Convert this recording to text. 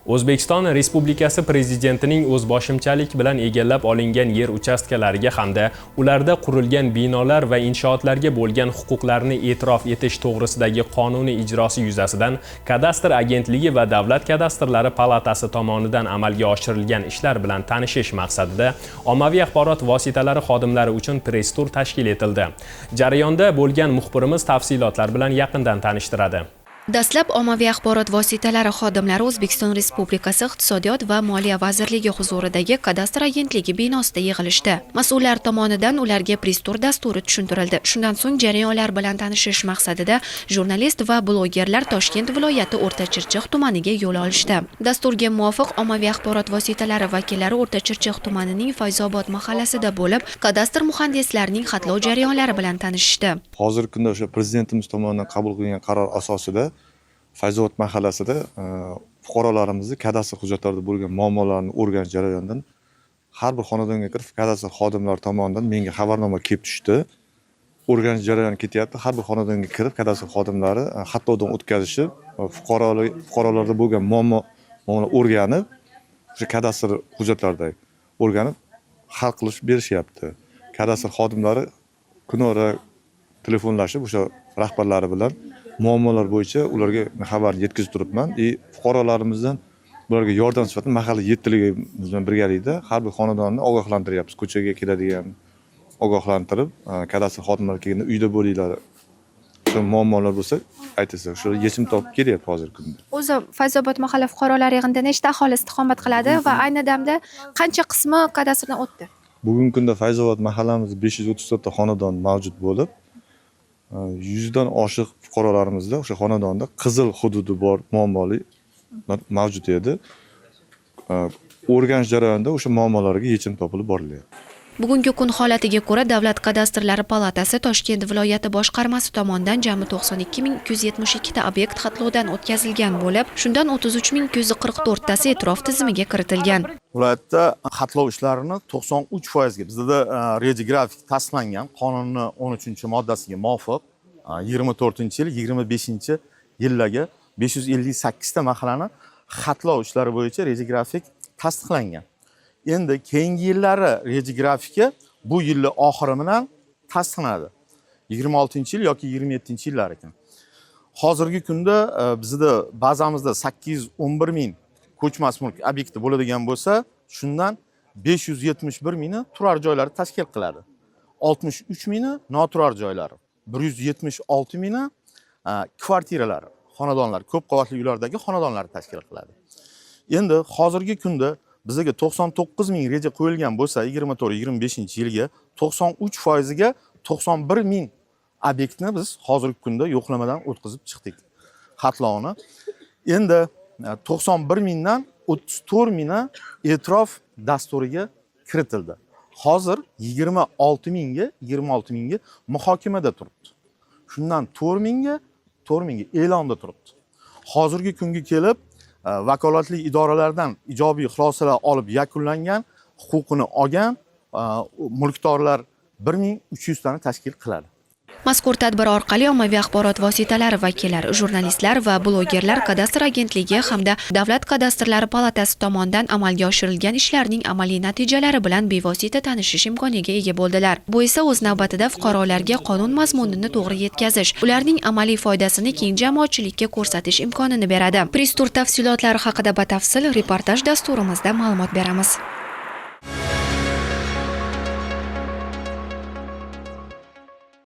O'zbekiston Respublikasi Prezidentining o'zboshimchalik bilan egallab olingan yer uchastkalariga hamda ularda qurilgan binolar va inshootlarga bo'lgan huquqlarni e'tirof etish to'g'risidagi qonuni ijrosi yuzasidan Kadastr agentligi va Davlat kadastrlari palatasi tomonidan amalga oshirilgan ishlar bilan tanishish maqsadida ommaviy axborot vositalari xodimlari uchun press tur tashkil etildi. Jarayonda bo'lgan muxbirimiz tafsilotlar bilan yaqindan tanishtiradi. Dastlab ommaviy axborot vositalari xodimlari O'zbekiston Respublikasi Iqtisodiyot va moliya vazirligi huzuridagi Kadastr agentligi binosida yig'ilishdi. Mas'ullar tomonidan ularga press-tur dasturi tushuntirildi. Shundan so'ng jarayonlar bilan tanishish maqsadida jurnalist va blogerlar Toshkent viloyati O'rta Chirchiq tumaniga yo'l olishdi. Dasturga muvofiq ommaviy axborot vositalari vakillari O'rta Chirchiq tumanining Fayzobod mahallasida bo'lib, kadastr muhandislarining xatlov jarayonlari bilan tanishishdi. Hozirgi kunda o'sha Prezidentimiz tomonidan qabul qilingan qaror asosida Fayzobod mahallasida fuqarolarimizni kadastr hujjatlarida bo'lgan muammolarni o'rganish jarayonidan har bir xonadonga kirib, kadastr xodimlari tomonidan menga xabarnoma kelib tushdi. O'rganish jarayoni ketyapti. Har bir xonadonga kirib, kadastr xodimlari xatlovdan o'tkazishib, fuqarolarda bo'lgan muammolarni o'rganib, o'sha kadastr hujjatlaridagi o'rganib, hal qilib berishyapti. Kadastr xodimlari kunora telefonlashib, o'sha rahbarlari bilan muammolar bo'yicha ularga xabarni yetkazib turibman и fuqarolarimizdan bularga yordam sifatida mahalla yettiligimiz bilan birgalikda har bir xonadonni ogohlantiryapmiz. Ko'chaga keladigan ogohlantirib, kadastr xodimlari kelganda uyda bo'linglar, o'sha muammolar bo'lsa aytilsa, o'sha yechim topib kelyapti hozirgi kunda. O'zi Fayzobod mahalla fuqarolar yig'inida nechta aholi istiqomat qiladi va ayni damda qancha qismi kadastrdan o'tdi? Bugungi kunda Fayzobod mahallamizda 534 ta xonadon mavjud bo'lib, 100 dan oshiq fuqarolarimizda o'sha xonadonda qizil hududi bor muammoli mavjud edi. O'rganish jarayonida o'sha muammolarga yechim topilib borilyapti. Bugungi kun holatiga ko'ra, Davlat kadastrlari palatasi Toshkent viloyati boshqarmasi tomonidan jami 92 272 ta obyekt xatlovdan o'tkazilgan bo'lib, shundan 33 244 tasi e'tirof tizimiga kiritilgan. Viloyatda xatlov ishlarini 93 foizga bizda reja grafik tasdiqlangan. Qonunni 13-moddasiga muvofiq 24-yil, 25-yillarga 558 ta mahallani xatlov ishlari bo'yicha reja grafik tasdiqlangan. Endi keyingi yillari reja grafiki bu yilni oxiri bilan tasdiqlanadi, 26-yil yoki 27-yillar ekan. Hozirgi kunda bizda bazamizda 811 ming ko'chmas mulk obyekti bo'ladigan bo'lsa, shundan 571 mingni turar joylari tashkil qiladi, 63 mingni noturar joylari, 176 mingni kvartiralar, xonadonlar, ko'p qavatli uylardagi xonadonlar tashkil qiladi. Endi hozirgi kunda bizga 99 ming reja qo'yilgan bo'lsa, 24, 25-yilga 93 foiziga 91 ming obyektni biz hozirgi kunda yo'qlamadan o'tkazib chiqdik, xatlovni. Endi 91 mingdan 34 mingni e'tirof dasturiga kiritildi. Hozir 26 mingga, 26 mingga muhokamada turibdi. Shundan 4 mingga, 4 mingga e'londa turibdi. Hozirgi kunga kelib vakolatli idoralardan ijobiy xulosalar olib, yakunlangan, huquqini olgan mulkdorlar 1300 tani tashkil qiladi. Mazkur tadbir orqali ommaviy axborot vositalari vakillari, jurnalistlar va blogerlar Kadastr agentligi hamda Davlat kadastrlari palatasi tomonidan amalga oshirilgan ishlarning amaliy natijalari bilan bevosita tanishish imkoniga ega bo'ldilar. Bu esa o'z navbatida fuqarolarga qonun mazmunini to'g'ri yetkazish, ularning amaliy foydasini keng jamoatchilikka ko'rsatish imkonini beradi. Press tur tafsilotlari haqida batafsil reportaj dasturimizda ma'lumot beramiz.